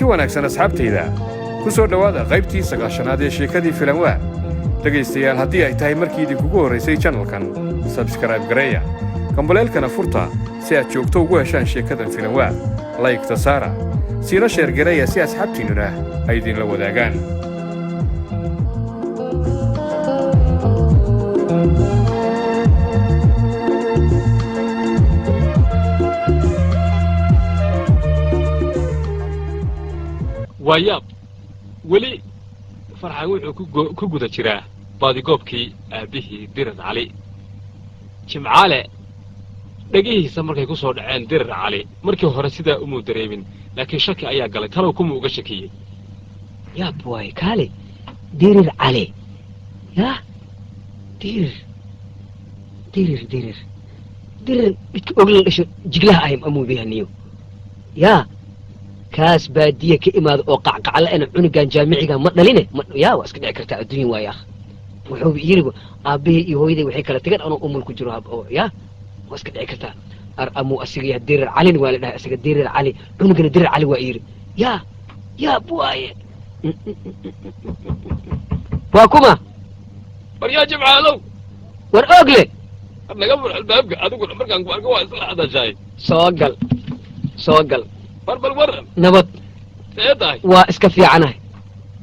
Kulanti wanaagsan, asxaabtayda. Ku soo dhowaada qaybtii 90aad ee sheekadii Filanwaa. Dhegaystayaal, haddii ay tahay markii idinkugu horraysay channelkan, subscribe gareeya, gambaleelkana furta si aad joogto ugu heshaan sheekadan Filanwaa. Like-ta saara, siina share gareeya si asxaabtiinnuna ay idinla wadaagaan. Waa yaab, weli Farxan wuxuu ku guda jiraa baadigoobkii aabbihii Dirir Cali Jimcaale. Dhegihiisa markay ku soo dhaceen Dirir Cali, markii hore sidaa umuu dareemin, laakiin shaki ayaa galay. Talow kumuu uga shakiyey? Yaab waaye, kaale, Dirir Cali, yah, Dirir, Dirir, Dirir, Dirir, midka ogla dhasho jiglaha ahay amuubihaniyo yaa kaas baadiye ka imaada oo qacqacla ena cunugan jaamiciga ma dhaline. Yaa, waa iska dhici kartaa, adduunya waay. Akh, wuxuu yiriba aabbahii iyo hooyaday waxay kala tageen anoo umul ku jiro. Oo yaa, waa iska dhici kartaa. Ar amuu asiga yaa Dirir Calin waa la dhahay, asiga Dirir Cali, cunugana Dirir Cali waa yiri. Yaa, yaab waaye. Waa kuma? War yaa Jimcaalow! War Oogle! War naga fur albaabka. Adiguna markaan ku arko waa isla hadashaay. Soo gal, soo gal. War bal waran. Nabad. See tahay? Waa iska fiicanahay.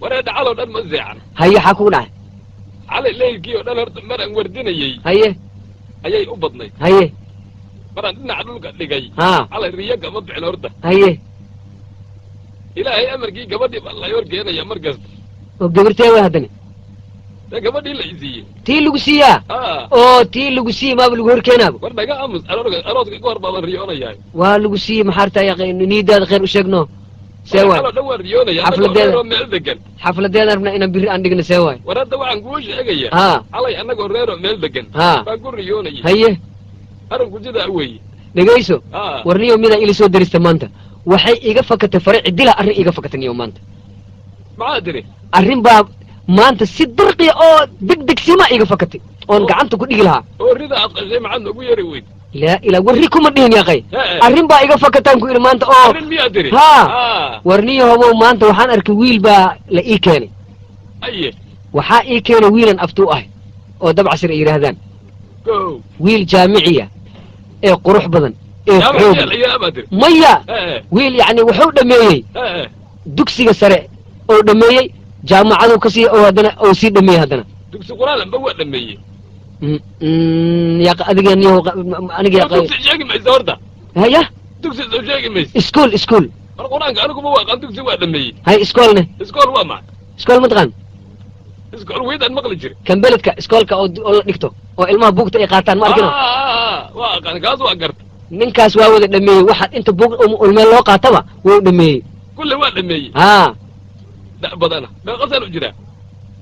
Waree, dhacaloo dhan ma seexan. Haye, xaa kugu dhacay? Xalay leylkii oo dhan horta maraan wardinayey ayay u badnayd. Maraan dhinaca dhulka dhigay xalay riyo kama bixin horta. Ilaahay amarkii, gabadhii baa lay hor keenaya mar kasta. Oo gabartee way haddana? Dee gabadhii la isiiyey. Tii lagu siiyaa? Aa. Oo tii lagu siiyey maaba lagu hor keenaaba? War naga aamus, arooska ka hor baaban riyoonayaa. Waa lagu siiyey, maxaarta niidaada khayr u sheegno, see waay? Xaloo dhan waan riyoonaya annagoo Xafladeeda. reeroo meel degan. Xafladeedaan rabnaa inaan birri aan dhigno, see waay? War hadda waxaan kuu sheegayaa, xalay annagoo reeroo meel degan baan ku riyoonayay. Arrinku sidaa weeye. Dhegayso. Aa. War niyo, midaa ila soo derista maanta, waxay iga fakatay fare cidila, arrin iga fakatay niyo maanta. Maxaa tiri? Arrin baa maanta si dirqiya oo degdegsima iga fakatay oon gacanta ku dhigi lahaa. Oo rida aad qashay maxaad noogu yeeri weyd? Laa ilaa, warri kuma dhihin yaqay. Hee. Arrin baa iga fakataan ku idhi maanta oo Arrin miyaa tiri? Haa. Aa. War niyo hobow, maanta waxaan arkay wiil baa la ii keenay. Aye. Waxaa ii keenay wiilan aftuu ah oo Dabcasir ay yidhaahdaan. Go. Wiil jaamiciya ee qurux badan ee Jaamac xoog miyaa la yidhaha baa tiri? Maya. Hee. Wiil yacni wuxuu dhameeyey Hee. dugsiga sare oo dhameeyey, jaamacaduu ka sii oo haddana oo sii dhameeyey haddana. Dugsi quraan amba waa dhameeyey? Yaqa adiga niyo, aniga yaqa. Dugsi sheegi maysa horta. Haya. Dugsi soo sheegi maysa. Iskool, iskool. War qur-aanka aniguma waa aqaan, dugsi waa dhameeyey. Hay, iskoolne? Iskool waa maxay? Iskool ma taqaan? Iskool weydaan maqli jire. Kan beledka, iskoolka oo la dhigto oo ilmaha buugta ay qaataan, ma arkino? Waa aqaan kaas, waa garta. Ninkaas waa wada dhameeyey, waxaad inta buug ulmeel loo qaataba wuu dhameeyey. Kulle waa dhameeyey. Haa. Da' badana, meeqa sano jiraa?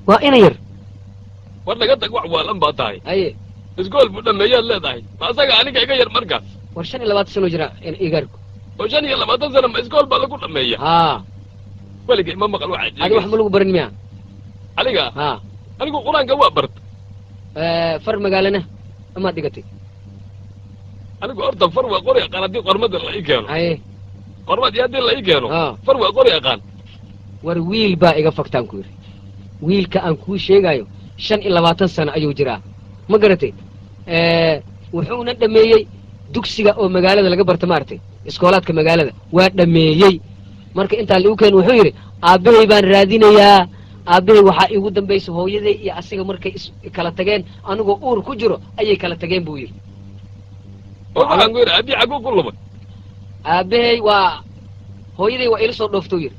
Waa ina yar. War naga tag, wax waalan baa tahay. Haye. Iskool buu dhameeyaad leedahay, ma asaga aniga iga yar markaas? War 25 sano jira igaarku. Oo 25 sano ma iskool baa lagu dhameeya? Haa. Weligay ma maqal waxaad Adi wax sheegaysa. ma lagu barin miya? Aniga? Haa. Anigu qur-aanka waa barta. Far magaalana amaad dhigatay? Anigu horta far waa qori aqaan haddii qormada la ii keeno. Qormad iyo haddii la ii keeno, far waa qori aqaan. War wiil baa iga fagtaan ku yidhi. Wiilka aan kuu sheegayo 25 sano ayuu jiraa, ma garatay? Wuxuuna dhameeyey dugsiga oo magaalada laga barta, maaragtay, iskoolaadka magaalada waa dhameeyey. Marka intaan liigu keen wuxuu yidhi, "Aabbahay baan raadinayaa. Aabbahay waxaa iigu dambaysa hooyaday iyo asiga markay is kala tageen, anigoo uur ku jiro ayay kala tageen," buu yidhi. Oo waxaan ku yidhi, aabii xaguu ku lumay? "Aabbahay waa hooyaday waa ila soo dhooftou," yidhi,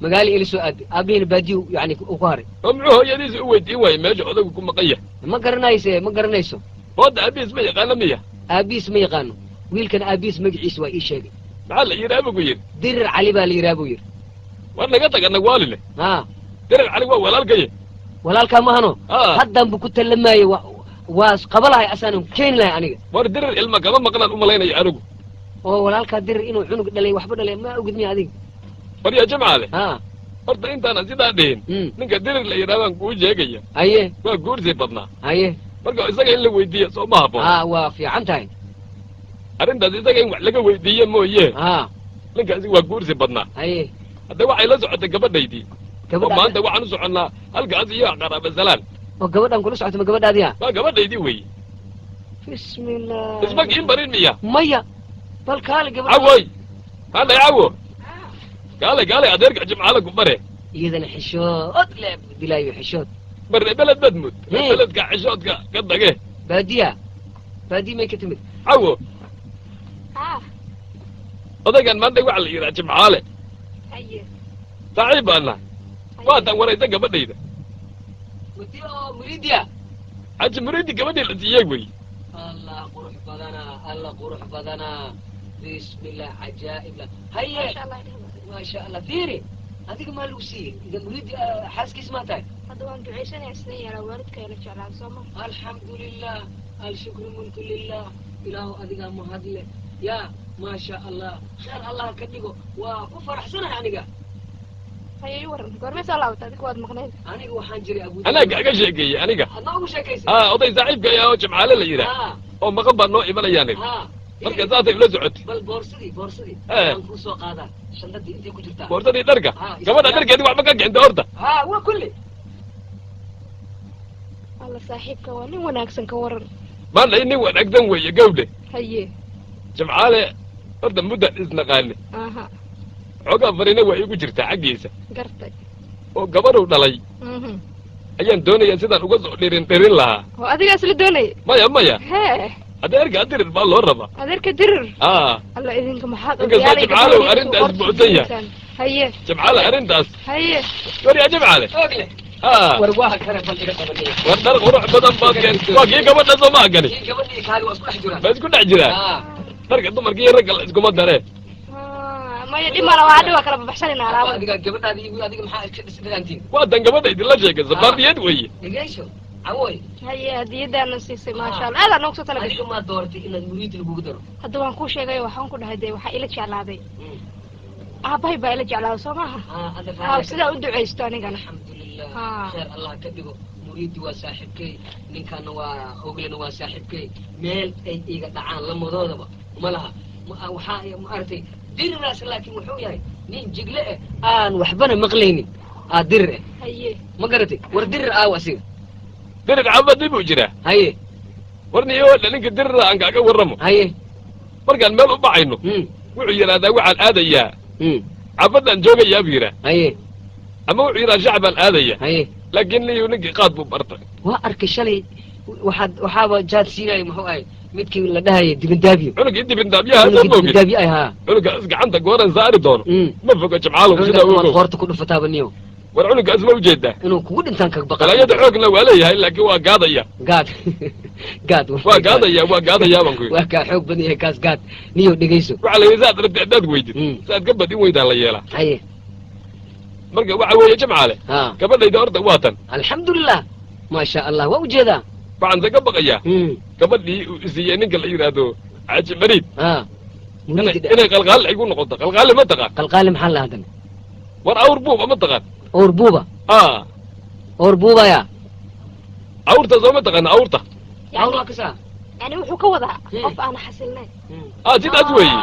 "magaala ila soo aaday, aabbahayna baadiyu yani uu ku haray." Oo muxuu hooyadiisa u weydiin waayey meesha odagu ku maqan yahay? Ma garanayse, ma garanayso. Hooda aabihiis ma yaqaano miya? Aabbihiis ma yaqaano. Wiilkan aabbihiis magaciisa waa ii sheegay. Maxaa la yidhi abu ku yidhi? Dirir Cali baa la yidhaha, buu yidhi. War naga tag, anag waaline. Haa. Dirir Cali waa walaalkaye. Walaalkaa mahano? Aa. Haddan bu ku talamaayey, waa qaba lahay, asaanan keeni lahay aniga. War Dirir ilma kama maqnaan u malaynaya anigu. Oo walaalkaa Dirir inuu cunug dhalay, waxba dhalay, ma ogid miya adiga? War yaa Jimcaale! Haa. Horta intaanan sidaa dhihin, ninka Dirir la yidhaha baan kuu sheegaya. Waa guursi badnaa. Marka isaga in la weydiiya soo ma habboon? Haa, waa fiican tahay. Arrintaas isaga in wax laga weydiiye mooye. Ninkaasi waa guursi badnaa. Hadda waxay la socotay gabadhaydii oo Gabadha maanta waxaan u soconnaa halkaas iyo qaraaba salaan. Oo gabadhan kula socota ma gabadhaadiya? Waa gabadhaydii weeye. Bismillah. Isma kiin barin miya? Maya, bal kaale gabadha. Cawoy, hadhay cawo, kaalay kaalay, adeerka Jimcaale ku bare. Iyadana xishood le dilaayo xishood. Barre beled badmud. Hmm. Beledka xishoodka ka dage. Baadiya, baadiya may ka timid. Cawo. Haa. Odaygan maanta waxaa la yidhaha Jimcaale. Haye. Saaxiib baan nahay, waatan waraysa gabadhayda. Mudi oo muridiya. Xaji Muriidi gabadhii la siiyey wey. Allah qurux badanaa, Allah qurux badanaa, bismillah, cajaa'ib la haye. Maasha Allah. Maasha Allah, fiiri adiga maa lagu siiyey ida muridi xaaskiis maa tahay? Hadda waan ducaysanaya, sidan yeelaa waalidka la jeclaa soo ma? Alxamdu lilah, alshukru mulku lilah, ilaahu adigaa mahadle ya, maasha Allah, kheer Allah ka dhigo, waa ku faraxsanahay aniga. Haye, ii waran, goormee soo laabatay? Adiga waad maqnayd. Aniga waxaan jiray Abu Anaa kaaga sheekeeyey aniga. Adna ugu sheekaysay? Haa, oday saaxiibka ayaa oo Jimcaale la yidhaah oo maqan baa noo imanayaan. Marka saasay ula socotay. Bal boorsadii, boorsadii Eh. aan kuu soo qaadaa, shandadii intay ku jirtaa. Boorsadii dharka? Ah, gabadha dharkeedii waxba ka keenta horta. Ha, waa kulli. Alla, saaxiibka waa nin wanaagsan, ka waran. Maanta nin wanaagsan weeye gawdhe. Haye. Jimcaale horta muddan isnaqaane. Xoogaa farina waa igu jirtaa xaggiisa. Gartay. Oo gabadhuu dhalay ayaan doonayaa sidaan uga soo dhirin dhirin lahaa. Oo adigaa isla doonaya? Maya, maya. Hee. Adeerka Dirir baa loo rabaa. Adeerka Dirir? Aa. Alla, idinka maxaad Inkastoo odayaal ay Jimcaalow gabadha arrintaas qoorta buuxsan yahay. jiitaan. Haye. Jimcaale arrintaas. Haye. Waryaa Jimcaale. Ogle. Aa. War waa kare, bal iga qabanaya. War dhar qurux badan baad keen, waa kii gabadha soo maa gani? Kii gabadhii kaali waa isku dhex jiraan. Ma isku dhex jiraa? Dharka dumarka iyo ragga la iskuma daree. Ah, maya, dhimala waa hadhi, waa kala babaxsanayna alaabada. Adiga gabadhaadi iyo adiga maxaa iska dhisdhigaantiin? Waa tan gabadha idinla sheekaysa, baadiyad weeye. Dhegeyso cawoy. Haye, hadiyadaana siisay, maasha Allah, aad aa noogu soo tala gashay. Adiga maa dooratay inaad muriidi lagugu daro? Hadda waan kuu sheegay, waxaan ku dhahay dee waxaa ila jeclaaday aabbahay baa ila jeclaaday soo maaha? Ada. Haa, sidaa u ducaysto anigana. Alxamdulilah. Ah. Kheer Allah ka dhigo. Muriidi waa saaxiibkay, ninkana waa oglena waa saaxiibkay, meel ay iga dhacaan lamadoodaba ma laha. Waxaa ma aragtay diriraas, laakiin wuxuu yahay nin jigle eh aan waxbana maqlaynin aa dirir eh. Haye. Ma garatay? War dirir aaw asiga? Dirir cabadi buu jiraa. Haye. War niyo ninka dirira aan kaaga warramo. Haye. Markaan meel u baxayno wuxuu yidhahdaa waxaan aadayaa xaafadaan joogayaa buu yidhaah. Haye. Ama wuxuu yidhaha shacbaan aadaya. Haye. Laakiin niyo ninkii qaad buu bartay. Waa arkay shalay, waxaad waxaaba jaad siinaya, muxuu ahay midkii la dhahayay dibindaabiyo. Cunugii dibindaabyaha soo Cunugii moogid. Dibindaabiyo ay haa. Cunugaas gacanta gooran saari doono. Ma fogo Jimcaalow, sidaa Cunugaas maad ogow. qoorta ku dhufataaba niyo. War cunugaas ma ujeedaa? Inuu kugu dhintaan kaga baqa. Qalaayada xoogna waa leeyahay, laakiin waa gaadaya. Gaad gaad. Waa gaadaya, waa gaadaya baan ku yidhi. Waa kaa xoog badan yahay kaas gaad niyo, dhegeyso. Waxaa la yidhi saad rabti haddaad weydid, saad ka badin weydaa la yeelaa. Haye. Marka waxa weeye Jimcaale, gabadhayda horta waa tan. Alxamdulilah, maasha Allah, waa ujeedaa. Waxaan se ka baqayaa gabadhii uu isiiyey ninka la yidhaahdo Xaaji Mariid Muriidi. Inay qalqaali igu noqoto. Qalqaali ma taqaan? Qalqaali maxaa la hadan? War awr buuba ma taqaan? Awr buuba? Aa. Awr buubaya. Awrta soo ma taqaan awrta? Awr waa kasaa. Yani wuxuu ka wadaa qof aan xasilnayn. Aa, sidaas weeye.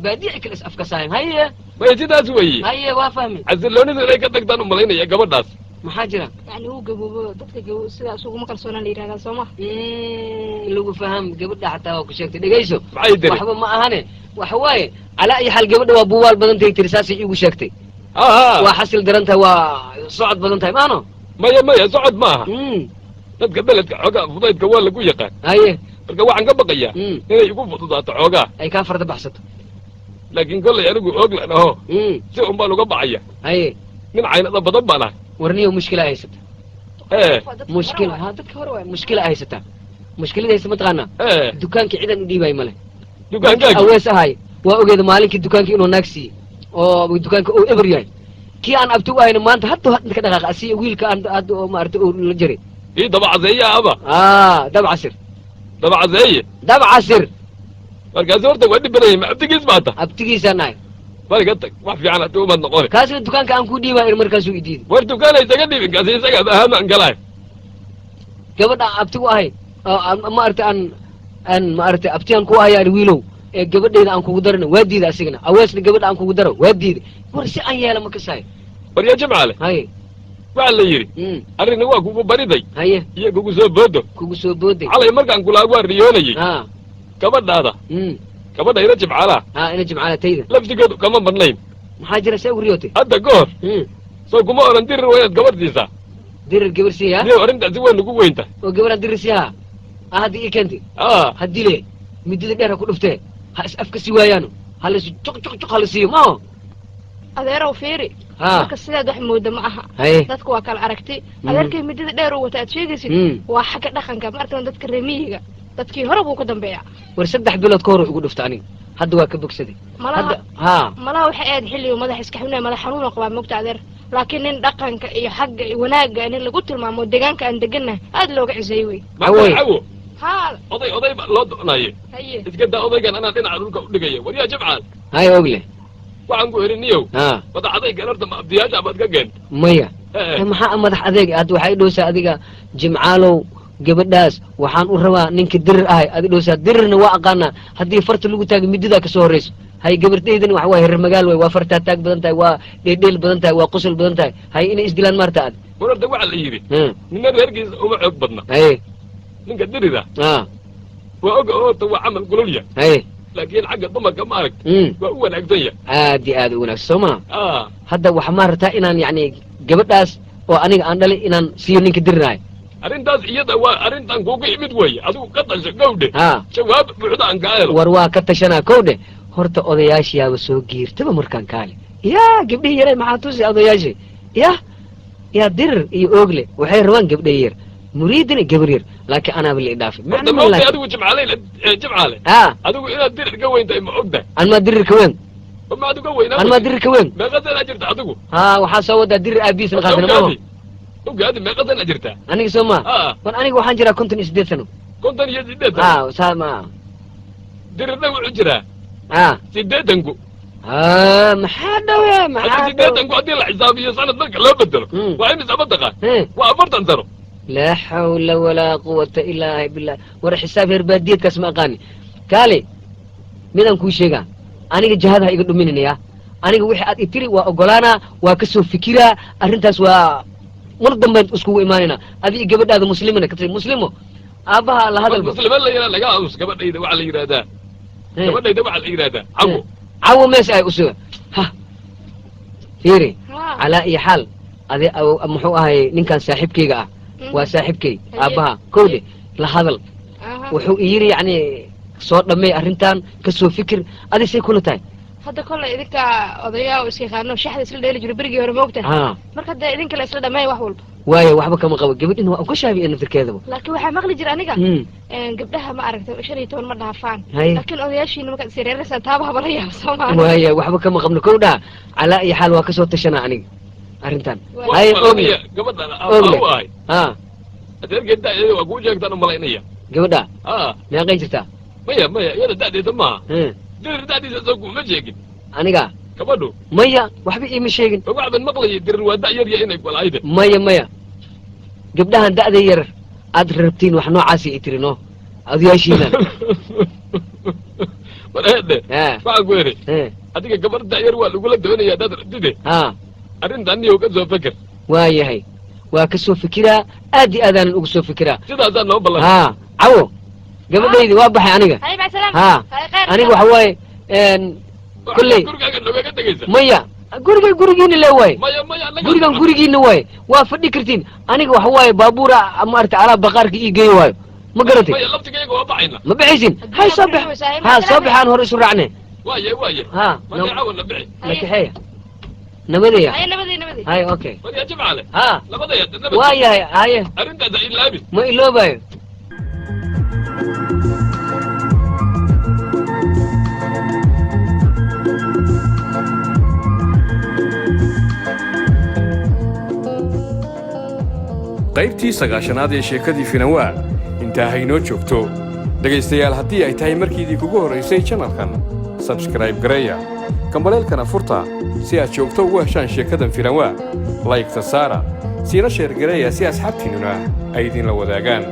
Baadiya kale is afkasaayan, haye. Maya, sidaas weeye. Haye, waa fahmi. Xasiloonidu inay ka tagtaan umalaynaya gabadhaas. Maxaa jira? Yani wuu gaboobo, dadka gabo sidaas uguma kalsoonaan la yidhahdaa soo ma? Lagu faham, gabadha xataa waa ku sheegtay, dhegayso. Maxay tiri? Waxba ma ahane, waxa waaye calaa ayi xaal gabadha waa buuwaal badan tahay tiri, saasay iigu sheegtay. Ha ha. Waa xasil daran tahay, waa socod badan tahay maano? Maya, maya, socod ma aha. Dadka beledka xoogaa fudaydka waa lagu yaqaan. Haye. Marka waxaan ka baqayaa inay igu fududaato xoogaa. Ay kaa farda baxsato. Laakiin kollay anigu ooglan aho si un baan uga baxaya. Haye. Nin caynada badan baan ahay. Warniyo, mushkila haysata. Ee. Mushkil ha, dadka hore waay mushkila haysata, mushkilada haysa mataqaanaa? Ee. Dukaankii ciidan u dhiibay male. Dukaankaagi? Awees ahay, waa ogeeda maalinkii dukaankii inuu naag siiyey oo dukaanka uu eber yahay, kii aan abti u ahayna maanta hadda hadda ka dhaqaaqa asiya wiilka aan hadda oo maaragtay uu la jiray. Kii dabacaseeye aba? Dabcasir. Dabacaseeye. Dabcasir. Markaasi horta waa dhib badan yahay, ma abtigiis baa ta? Abtigiisaan nahay. Bariga tag, wax fiican haddii umaad noqoni. Kaasna dukaanka aan ku dhiibaa markaasuu idiiday. War dukaana isaga dhiibin, kaasi isaga ahamaan galaay. Gabadha aan abti u ahay oo maaragtay aan maaragtay abtiyaan ku ahay aan wiilow. Ee gabadhayda aan kugu darana waa diiday, asigana Aweesna gabadha aan kugu daro waa diiday. War si aan yeela ma kasayo. Waryaa Jimcaale. Haye. Waxaa la yidhi, arrinna waa kugu bariday haye iyo kugu soo boodo. Kugu soo booday. Calay markaan kulaa waa riyoonayey. Gabadhaada, gabadha ina Jimcaalaha. Ha, ina Jimcaala tayda. Laftigeedu kama madnayn. Maxaa jira? See ugu riyootay? Hadda ka hor soo kuma oran Dirir waa inaad gabadh siisaa? Dirir gabar siiya? Niyow, arrintaasi waa nagu weynta. Oo gabaraan dirir siihaa ah hadda ii keentay? Aa. Ha dile, midida dheer ha ku dhuftee, ha is afka si waayaano, ha la isu juq juq juq, ha la siiyo mao. Adeerow, fiiri. Marka sidaad wax mooda ma aha. Haye. Dadku waa kala aragti. Adeerkay midada dheer uu wata aad sheegaysid waa xagga dhaqanka, ma arkan dadka reemiyiga, dadkii hore buu ka dambeeyaa. War 3 bilood ka hor igu dhufta aniga, hadda waa ka bogsaday. Malaha. Hadda ha. Malaha waxay ahayd xilligu madax iska xunaya, madax xanuuna qabaa, mogta adeer. Laakiin nin dhaqanka iyo xagga iyo wanaagga nin lagu tilmaamo, deegaanka aan degannahay aad looga ciseeyey wey. Awey. Cawo. Haa. Oday oday baa loo doonaaye. Haye. Iska daa odaygan, anaa dhinaca dhulka u dhigaya. Waryaa Jimcaal. Haye, Ogle. Waxaan ku idhi niyow, madax adaygan horta ma abdiyaasha baad ka keent? Maya. Maxaa madax adeeg? Hadda waxay dhowsaa adiga Jimcaalow, gabadhaas waxaan u rabaa ninka Dirir ahay aad dhowsaa. Dirirna waa aqaanaa, haddii farta lagu taago mididaa kasoo horreyso. Hay, gabardhaydana waxa waa herer magaal way, waa fartaa taag badan tahay, waa dheeldheel badan tahay, waa qosol badan tahay. Hay, inay isdilaan maarta aad. War horta waxaa la yidhi, nina reerkiisa uma xoog badna. Haye. Ninka Dirira waa oga oo horta waa camal kululya. Haye. Laakiin xagga dumarka, ma aragt, waa u wanaagsan ya. Aad iyo aad u wanaagsan, soo maa? Aa. Hadda waxa maa rabtaa inaan yacni gabadhaas oo aniga aan dhalay inaan siiyo ninka Diriraayo? Arrintaas iyada waa arrintan kuugu imid weeye. Adigu ka tasho, gowdhe. Jawaab buuxda aan kaa helo. War waa ka tashanaa, kowdhe. Horta odayaashiyaaba soo giirtaba markaan kaale yaa gabdhihii yaray, maxaa tusi odayaashii ya yaa Dirir iyo Oogle waxay rabaan gabdhe yar, muriidina gabar yar, laakiin anaaba la idhaafay. Horta ma ogtahay adigu Jimcaale, Jimcaale, adigu inaad Dirir ka weyn tahay, ma ogtahay? Anmaa Dirir ka weyn? Ma adigu ka weynaa? Anmaa Dirir ka weyn? Meeqa sanaa jirta adigu? Ha, waxaa soo wadaa Dirir aabihiisna qaadana maaho. Ogaadi, ogaadi, meeqa sanaa jirtaa? Aniga soo maa? Aa. War aniga waxaan jiraa 58 sano. 58 sano? Ha, saa ma. Dirirna wuxuu jiraa 80-ku. Ha, maxaa dhawe? Hadda Maxaa dhow? 80-ku haddii la xisaabiyo sanad marka loo bedelo, waa imisa, ma taqaan? Waa 40 sano. Laa xawla walaa quwata ilaa billah. War xisaab heer baadiyeedkaas ma aqaani. Kaale, midaan kuu sheegaa, aniga jahada ha iga dhuminanaya. Aniga wixii aad itiri waa ogolaanaa, waa ka soo fikiraa arrintaas, waa mar dambeyn iskugu imaanayna. Adi iyo gabadhaada Muslimina ka Muslimo aabbaha la hadalba. Muslima la yidhaha laga aamus. Gabadhayda waxaa la yidhahdaa, gabadhayda waxaa la yidhahdaa Cawo. Cawo mees ay usuga ha fiiri. Calaa iyo xaal adi muxuu ahay ninkan saaxiibkayga ah, waa saaxiibkay. Aabbaha kowde la hadal. Wuxuu iyiri yacni soo dhammey arrintan, ka soo fikir. Adi say kula tahay? Hadda kollay idinka odayaa oo is yaqaano, shaxda isla dheeli jiro berigii hore, moogta. Marka hadda idinka la isla dhameey wax walba. Waayo, waxba kama qabo. Gabadhina waa ogoshahay iyo naftirkeedaba. Laakiin waxaa maqli jira aniga, gabdhaha ma aragta 15 ma dhaafaan. Haye. Laakiin odayaashiina markaad is yareeraysaan taaba habala yaab, soo maaha? Waaya, waxba kama qabno, kow dhaha. Calaa iyo xaal waa kasoo tashanaa aniga arrintan. Waa- Haye, Ogle. Gabadhan Ogle. u ahay, adeerkeed da'deeda waa kuu sheegtaan u malaynaya. Gabadha? Aa. Meeqay jirtaa? Maya, maya, iyada da'deeda maaha. Dirir da'diisa soo kuma sheegin? Aniga? Gabadhu. Maya, waxba iima sheegin. Waxbaan maqlayay Dirir waa da' yarya inay kulahayde. Maya, maya, gabdhahan da'da yar aad rabtiin wax noocaasi i tiri no odayaashiinan. War eedhe, waxaan ku idhi, adiga gabar da' yar waa lagula doonaya haddaad rabtide. Arrintan niyow ka soo feker. Waayahay, waa ka soo fikiraa, aad iyo aadaanan uga soo fikiraa. Sidaasaa noo ballan. Ha, Cawo, gabadhaydi waa baxay aniga. Haye, mac salaam. Haye, khayr. Aniga waxa waaye kulley. Gurigaaga noogaga tegaysa? Maya, guriga gurigiina le waaye. Maya, maya, annaga. Gurigan gurigiina waaye, waa fadhi kartiin. Aniga waxa waaye baabuura maarata alaab baqaarka ii geeyo waayo, ma garatay? Maya, laftigayga waa baxayna. Ma bixaysin? Hay, soo bax. Ha, soo baxaan, hore isu raacne. Waaye, waaye. Ha. Maya, Cawo, na bixi. Na kaxeeya, nabadeya. Haye, nabadii, nabadii. Hay, okay. Waryaa Jimcaale. Labadaya nabad. Waa yahay, haye. Arrintaas ha ilaabin. Ma iloobayo. Qaybtii 90aad ee sheekadii Filanwaa intaa haynoo joogto. Dhegaystayaal, haddii ay tahay markiidii kugu horraysay channelkan, subscribe gareeya, gambaleelkana furta si aad joogto ugu heshaan sheekadan Filanwaa. Like-ta saara, siina share gareeya si asxaabtiinnuna ay idinla wadaagaan.